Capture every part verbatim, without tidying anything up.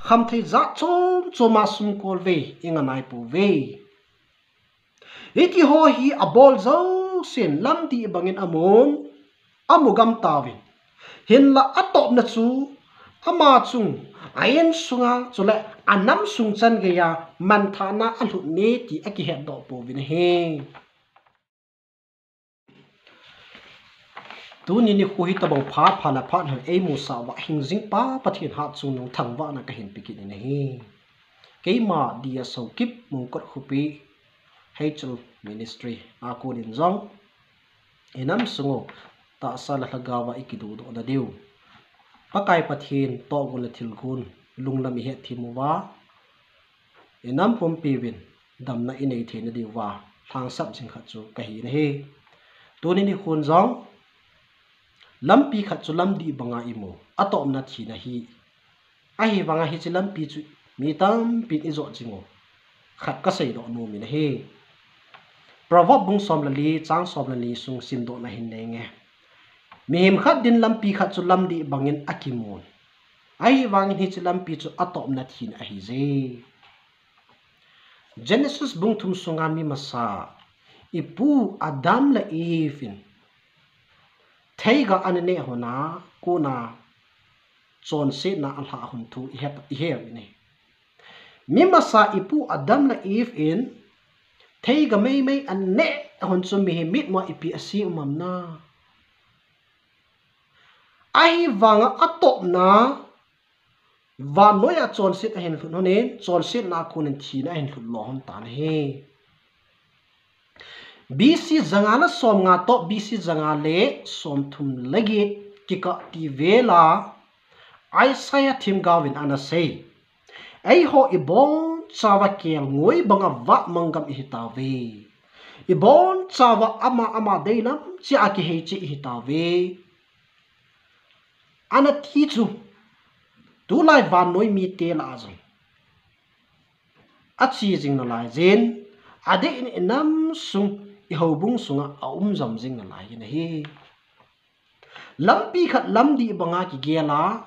Khamthei jat chom chom a sumkol ve, i nga nai pouve. Hiti ho hi abol jousen lamdih bangin amun, amu gam tauvin. Hinla atopna chu ama chung, a insunga, chule anam sung chan geiya manthahna alhut ne ti akihet doh pouvin ahi. Tuni nikho hi tabang phat, phat le phat hoi eimusah uva hingjing Pa Pathen hatchungnung thangvahna kahin pe kit in ahi. Keima D S Haokip Mongkot Khopi H L Ministry a konin jong, i nam sung u tahsa le lhagao a i kidudoh na diu, Pakai Pathen tohgon le thilgon lunglam i hetthem uva, i nam pumpi uvin damna i nei theina diuva lhangsap jing khat chu kahi nahi. Tuni nikhon jong lampi khat chu lamdih banga i mu, atopna thina hi. Ahivanga hiche lampi chu mi tampin i jot jing u khat ka seidoh nom in ahi. Proverb bung som le li, chang som le li sung simdohna hin nei nge. Mihem khat din lampi khat chu lamdih bangin akimun. Ahivangin hiche lampi chu atopna thina ahije. Genesis bung thum sunga mi masa, i pu Adam le Eve in theiga ana neh hon a, kona chonsetna alhah hon thu i he, i he u ahi. Mi masa i pu Adam le Eve in theiga meimei ana neh hon chu mihem mitmu a ipi asei u ham na. Ahivanga atopna, vannoi a chonset ahin lhut hon in, chonsetna a konin thina ahin lhut lo hon tan ahi. B C janga le somnga toh B C janga le somthum le get kikah ti vela Isaiah themgao vin ana sei. Eiho ibonchauva kelngoi banga vahmang gam ihi tauve. Ibonchauva ama ama deilam cheh a kihei cheh ihi tauve. Ana ti chu, tulai vannoi mite lah a jong ache jing nalai jin, adeh in i nam sung, i houbung sunga aum jom jing nalai in ahi. Lampi khat lamdih banga kigel a,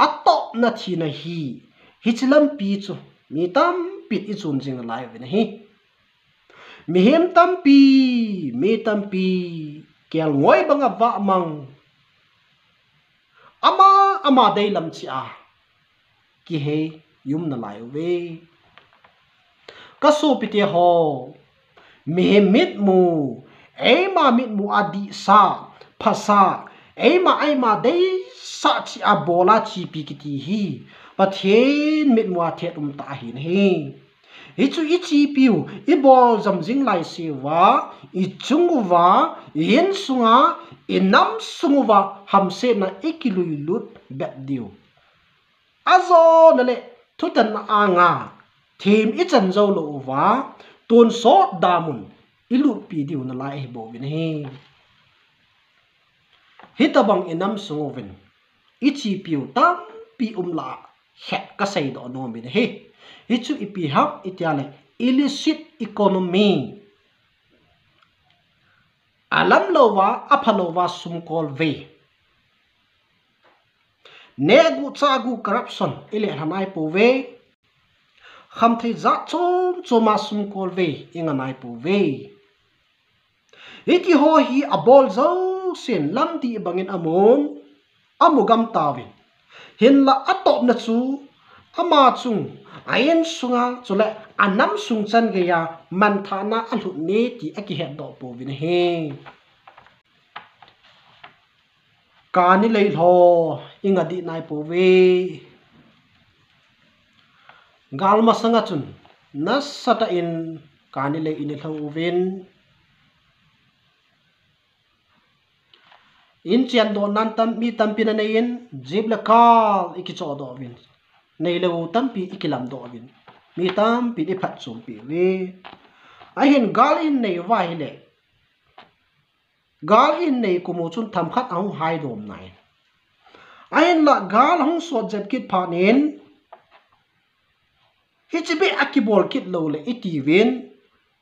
atopna thina hi, hiche lampi chu mi tampin i chun jing nalai uvin ahi. Mihem tampi, mi tampi, kelngoi banga vahmang, ama ama deilam cheh a kihei um nalai uve. Ka sopite ho, mihem mitmu, eima mitmu a dihsa, phasa, eima eima deisah cheh a bol a chepi kiti hi Pathen mitmu a thet um tah ahi nahi. Hichu i chepiu, i bol jom jing laiseuva, i chung uva, i insunga, i nam sung uva hamsetna i kilui lut bep diu, ajona le thutanna anga them i chan jou lou uva, tonsot damun i lutpi diu nalai ahi bouvin ahi. Hitabang i nam sung uvin i chepiu tampi um lah a khat ka seidoh nom in ahi. Hichu ipi ham itia le illicit economy. Alam louva, apha louva sumkol ve. Nehguh chahguh corruption i lelha nai pouve. Khamthei jat chom chom a sumkol ve i nga nai pouve. Hiti ho hi abol jousen lamdih bangin amun, amu gam tauvin. Hinla atopna chu ama chung, a insunga, chule anam sung chan geiya manthahna alhut ne ti akihet doh pouvin ahi. Kani lei lho i nga dih nai pouve. Gal masanga chun nasatah in kani lei i ne lhou uvin. In chen doh nan tam, mi tampi na nei in, jeep le car i kichoh doh uvin. Nei le gou tampi i kilam doh uvin. Mi tampi in i phatchompi uve. Ahin gal in nei uva ahile, gal in nei kum u chun themkhat ahung hai dom nai. Ahinla gal ahung sot jep kit phat in, hiche beh a kibol kit lou le i tiuvin,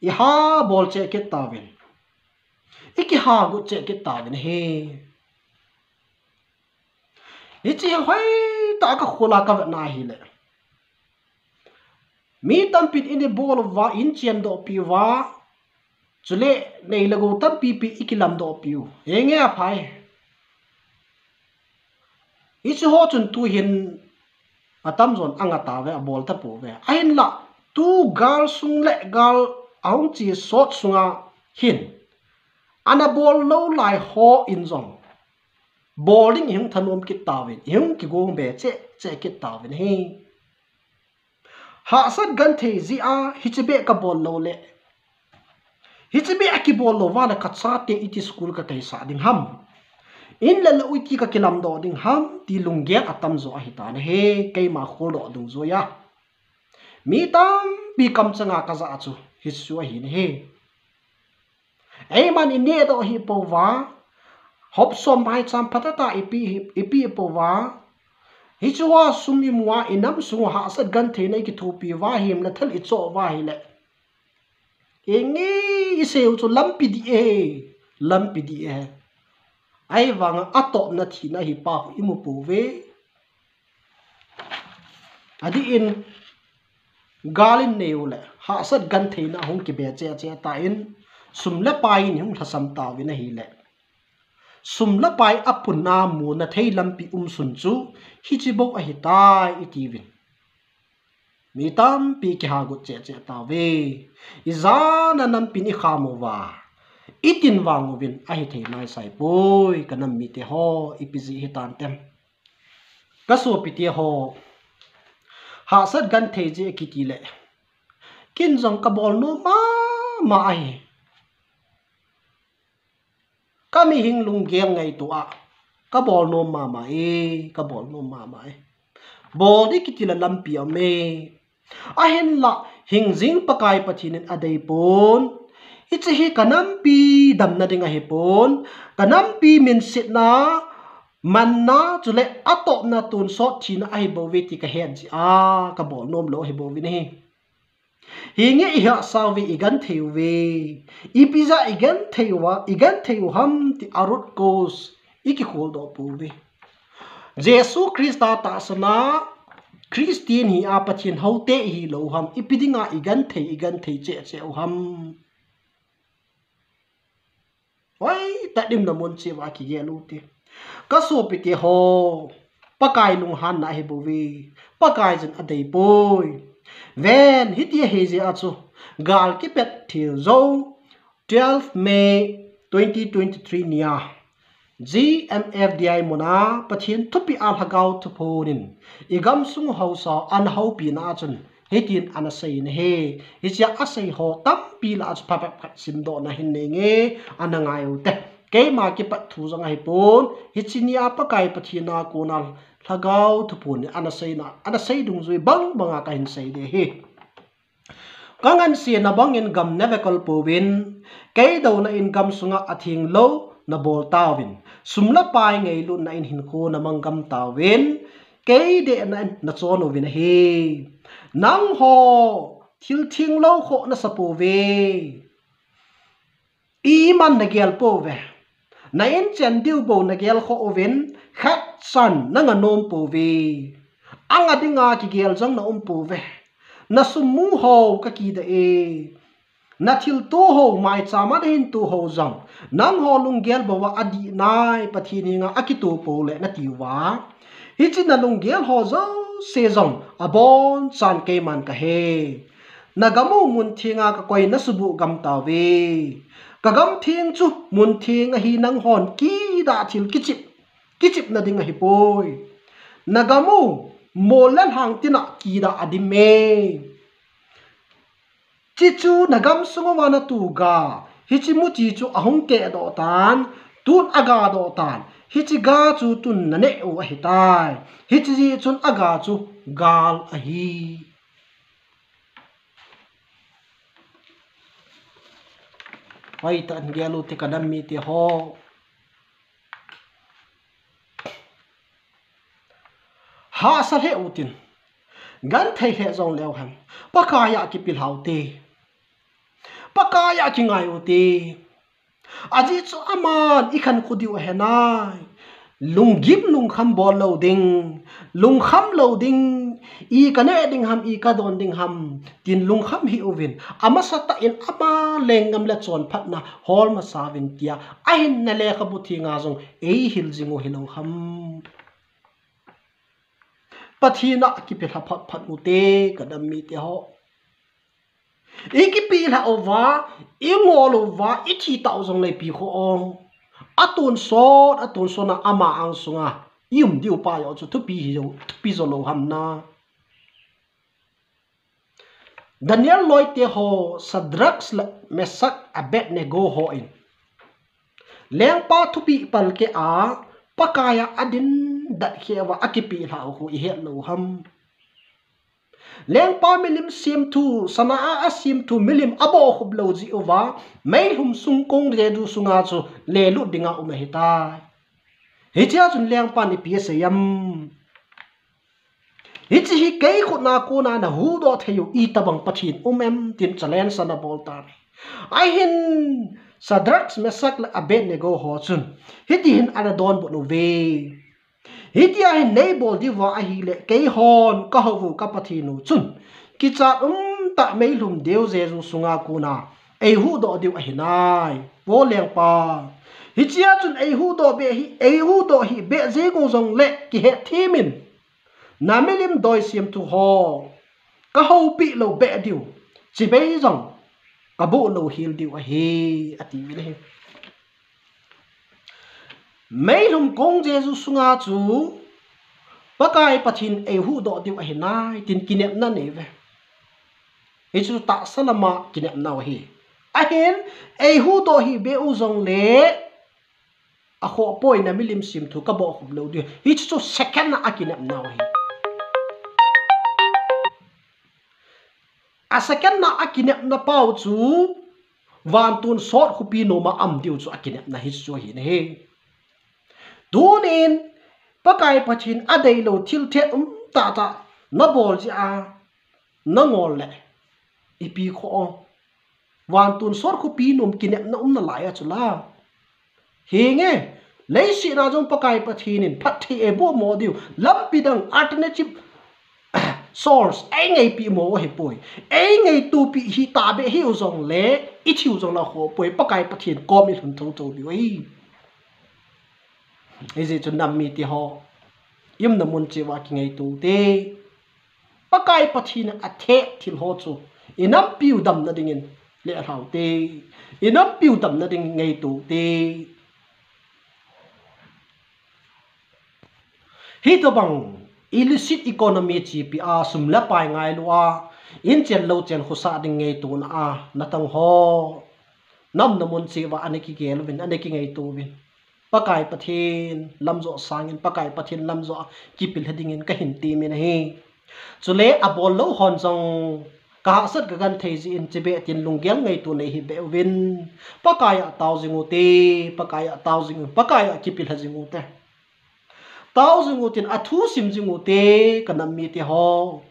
i ha bol cheh kit tauvin. I kiha got cheh kit tauvin ahi. Hiche hoitah a ka khol a ka vetna ahile, Mi tampin in ibol uva, in chendohpi uva, chule nei le gou tampipi ikilamdohpi u. Henge aphai. Hiche ho chun tuhin atamjon anga tauve, abol tapouve. Ahinla, tu gal sung le gal ahung che sot sunga hin, ana bol lou lai hon jong bol ding ihung thanom kit tauvin, ihung kigong be cheh cheh kit tauvin ahi. Hahsat genthei jeh a hiche beh kabol lou le, hiche beh akibol lou uva le kachate iti school kakai sah ding ham, in le lou iti kakilamdoh ding ham ti lunggel atamjo ahitan ahi, keima kholdoh dungjuiya. Mi tampi kamchanga kajah chu hichu ahin ahi. Eiman inehdoh hih pouva, hopsom maicham phatah a ipi, ipeh pouva, hichea sum imu a, inam sunga hahsat gentheina ikithopi uva, himle thal ichoh uva ahile, inge isei u chu lampi dih e, lampi dih e. Ahivanga atopna thina hi pa imu pouve. Adeh in, gal in nei u le hahsat gentheina hung kibe cheh cheh tan, sum le pai in hung lhasam tauvin ahile, sum le pai apunna muna thei lampi umsun chu hiche bou ahitai itiuvin. Mi tampi kihagot cheh cheh tauve. Ijat a nampin ikham uva, itin vang uvin ahithei naisai poi, kanam mite ho, ipi jeh hitam itileh. Kasopite ho, hahsat genthei jeh kiti le, ken jong kabol nom mama ahi. Kamihing lunggel ngaito a, kabol nom mama e, kabol nom mama e. Bol ding kiti le lampi aume. Ahinla, hingjing Pakai Pathen in adeipon. Hiche hi kanampi damna ding ahipon, kanampi minsetna, manna, chule atopna tonsot thina ahibouve ti kahet jeh a, kabol nom lou ahibouve ahi. Hinge ihahsa uve, igenthei uve. Ipi jeh a igenthei uva, igenthei u ham ti a root cause ikikholdoh pouve. Jesu Christa tahsan a Christian hi a Pathen houte ihilou ham, ipi dinga igenthei, igenthei cheh cheh u ham. Hoitah in namun cheh uva kigel u hite. Kasopite ho, Pakai lunghanna ahibouve. Pakai jin adeipoi. Ven, hiti ahi jeh a chu, gal kipet thil jou, twelve May twenty twenty-three nia, G M F D I muna Pathen thupeh a Lhagao thuphon in igamsung haosa ana houpina a chun hitin ana sei in ahi. Hichea asei ho tampi lah a chu phabep khat simdohna hin nei nge, ana ngai u hite. Keima kipat thu jong ahipon, hiche nia Pakai Pathen a kona Lhagao thuphon in ana seina, ana sei dungjui bang banga kahin sei ding ahi. Kangansena bangin gam nave kol pouvin, kei douna in gamsunga atheng lou nabol tauvin, sum le pai ngailutna in hinkho namang gam tauvin, kei dehna in nachon uvin ahi. Nangho thil thenglou khoh nasa pouve. Iman nagel pouve. Na inchen diu bou nagel khoh uvin, khatchan nanga nom pouve. Anga dinga kigel jong naum pouve. Nasum mu ho kakidah e. Nathilto ho, maicham a nahin to ho jong, nangho lunggel bouva adih nai, Pathen henga akito pou le natiuva, hiche nalunggel ho jouse jong abonchan keiman kahe. Nagam u muntheng a kakoi nasuboh gam tauve. Kagam theng chu muntheng ahi, nanghon kidah thil kichep, kichepna ding ahipoi. Nagam u mol le lhang tina kidah adim e. Hiche chu nagam sunguva natoh ga, hiche muchi chu ahung kehdoh tan, tun agadoh tan, hiche ga chu tun naneh u ahitai. Hiche jeh chun aga chu gal ahi. Hoitah in gel u hite kanam mite ho. Hahsa lheh u hite. Genthei lheh jongleu hen, Pakaiya kipilhau hite. Pakaiya kingai u hite. Ajeh chu aman ikhankho diu ahenai. Lunggim lungkham bol lou ding, lungkham lou ding, i ka neh ding ham, i ka don ding ham, tin lungkham hih uvin. Amasa tah in ama lenggam le chonphatna hol masa uvin tia, ahin na lekhabu thenga jong eihil jing u hilou ham. Pathen a kipilha phat phat u te, ka nam mite ho. I kipilha uva, i ngol uva, i thi tau jongle ipi khoh ong. Atonsot, atonsot a ama angsunga i um diu pa jong chu thupi hi jo, thupi jo lou ham na. Daniel loite ho, Shadrach le Meshach, Abednego hon lengpa thupeh palkeh a, Pakai a adin dat kheh uva akipilha u khu i het lou ham. Lengpa milim semthu, sana a asemthu milim abohkhup lou jeh uva, meilhum sung kong jeju sunga chu lelut dinga um ahitai. Hichea chun lengpan ipi asei em? Hiche hi kei khutna kona na huhdoh thei u itobang Pathen um em, tin challenge ana bol tan ahi. Ahin Shadrach, Meshach le Abednego ho chun hiti hin ana donbut uve. Hitia hin nei bol diuva ahile, keihon ka hou u ka Pathen u chun kichat umtah meilhum deu jeju sunga kona eihuhdoh diu ahi nai. Vo lengpa, hichea chun eihuhdoh beh hi, eihuhdoh hih beh jeng u jongle kihetthem in, na milim doi semthu ho ka houpeh lou beh diu, chibai jong ka boh lou hel diu ahi, ati uvin ahi. Meilhum kong jeju sunga chu Pakai Pathen eihuhdoh diu ahi nai, tin kinepna nei uve. Hichu tahsa lama kinepna u ahi. Ahin, eihuhdoh hih beh u jongle akhoh poi, na milim semthu ka bohkhup lou diu. Hichu chu second a akinepna u ahi. A second a akinepna pau chu vantonsot khopi noma um diu chu akinepna hichu ahi nahi. Tunin Pakai Pathen adeilou thil thet umtah tah nabol jeh a nangol le ipi khoh ong. Vantonsot khopi nom kinepna um nalai a chu la. Henge, leiset a jong Pakai Pathen in phatthei eiboh mo diu lampi dang, alternative source, eingaipeh mo u ahipoi. Eingaitopeh hih tabeh hih u jongle, ithi u jongle akhoh poi, Pakai Pathen kom ilhun thotho diu ahi. Hijeh chun nam mite ho, i umna mun cheh uva kingaito u te. Pakai Pathen in atheh thil ho chu i nampiu damna dingin lelha u te. I nampiu damna dingin ngaito u te. Hitobang illicit economy chepi a, sum le pai ngailua, in chen lou chen khosah ding ngaitona a natong ho, na umna mun cheh uva ana kigel uvin, ana kingaito uvin. Pakai Pathen lamjou sangin, Pakai Pathen lamjou a kipilha dingin kahin temin ahi. Chule abol lou hon jong kahahsat kagenthei jeh in chibeh tin lunggel ngaito nei hih beh uvin. Pakai a tao jing u te, Pakai a tao jing u, Pakai a kipilha jing u te. Tao jing u tin, athu sim jing u te, ka nam mite ho.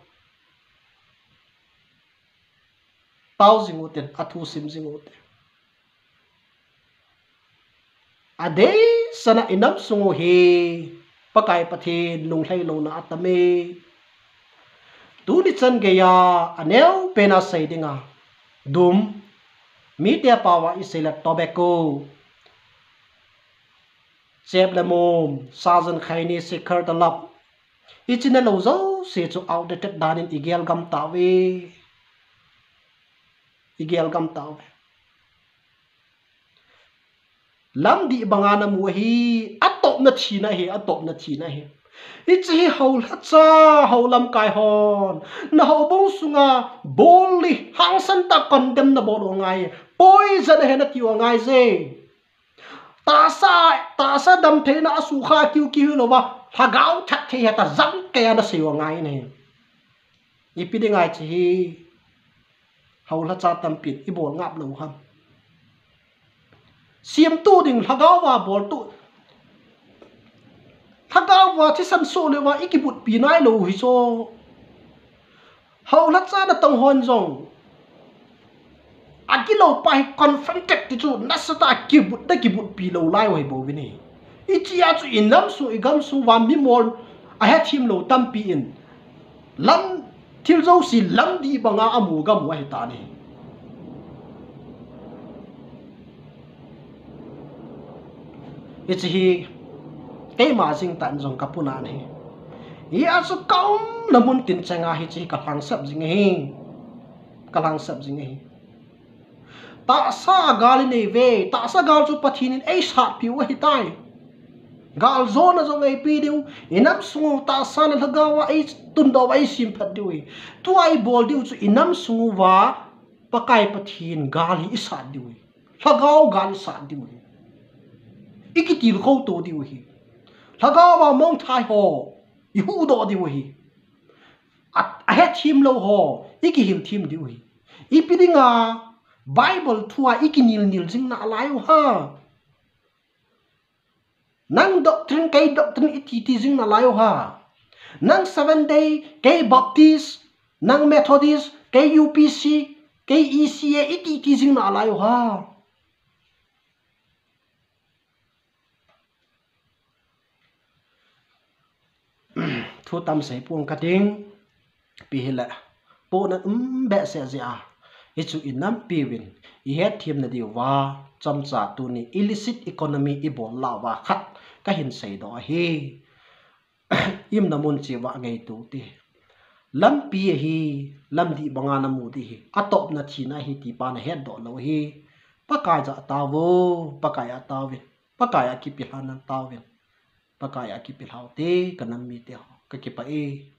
Tao jing u tin, athu sim jing u te. Adeisah a i nam sung u hi Pakai Pathen lunglhai louna atam e. Tuni chan geiya aneo pen a sei dinga, dum, mite pao a isei le tobacco, chep le mum, sajan, khaini, sikhar, talab, hiche nalou jouse chu outdated danin igel gam tauve. Igel gam tauve. Lamdih banga namu ahi, atopna thina ahi, atopna thina ahi. Hiche hi houlhacha, houlamkai hon nahoubung sunga bol le hangsan tah condemn nabol u angai. Poison ahi nati u angai je. Tahsa, tahsa damtheina a sukha kiu kiu hilouva, lhagao that thei hita jangkeiya nasei u angai nahi. Ipi dinga hiche hi houlhacha tampin ibol ngap lou ham? Semtu ding lhagao va boltu, lhagao va thisan soh leuva ikibutpi nailou hi chu. Houlhacha natong hon jong agilou pa hi confronted ti chu nasatah a kibut, nakibutpi lou lai u ahi bouvin ahi. Hichea chu inam sung, igam sung uva mimol ahethem lou tampi in lam, thil jouse lamdih banga amu gam u ahitan ahi. Hiche hi keima jingtah in jong kapuna ahi. Hijeh a chu kaumna mun tin chenga hiche hi kalhangsap jing ahi. Kalhangsap jing ahi. Tahsa gal inei uve, tahsa gal chu Pathen in eisatpeh u ahitai. Galjona jong eipeh diu, inam sung u tahsa le lhagao a eitundoh uva eisemphat diu ahi. Tua ibol diu chu inam sung uva Pakai Pathen gal hi isat diu ahi. Lhagao gal isat diu ahi. Ikitilkhou to diu ahi. Lhagao a mongthai ho ihuhdoh diu ahi. A, ahethem lou ho ikihilthem diu ahi. Ipi dinga Bible thua ikinilnil jing nalai u ham? Nang doctrine, kei doctrine ititi jing nalai u ham? Nang Seventh Day, kei Baptist, nang Methodist, kei U P C, kei E C A ititi jing nalai u ham? Thu tam sei pong kading, ipi hile, pohnat um behseh jeh a, hichu inampiuvin ihetthemna diuva, chomcha tuni illicit economy ibol lah uva khat kahin seidoh ahi. Iumna mun cheh uva ngaito ute. Lampi ahi, lamdih banga namu ding ahi, atopna thina ahi ti pa nahetdoh lou ahi. Pakai jah taovin, Pakai a taovin, Pakai a kipelhah nan taovin, Pakai a kipelhah ute, kanam mite ho, kakipah e.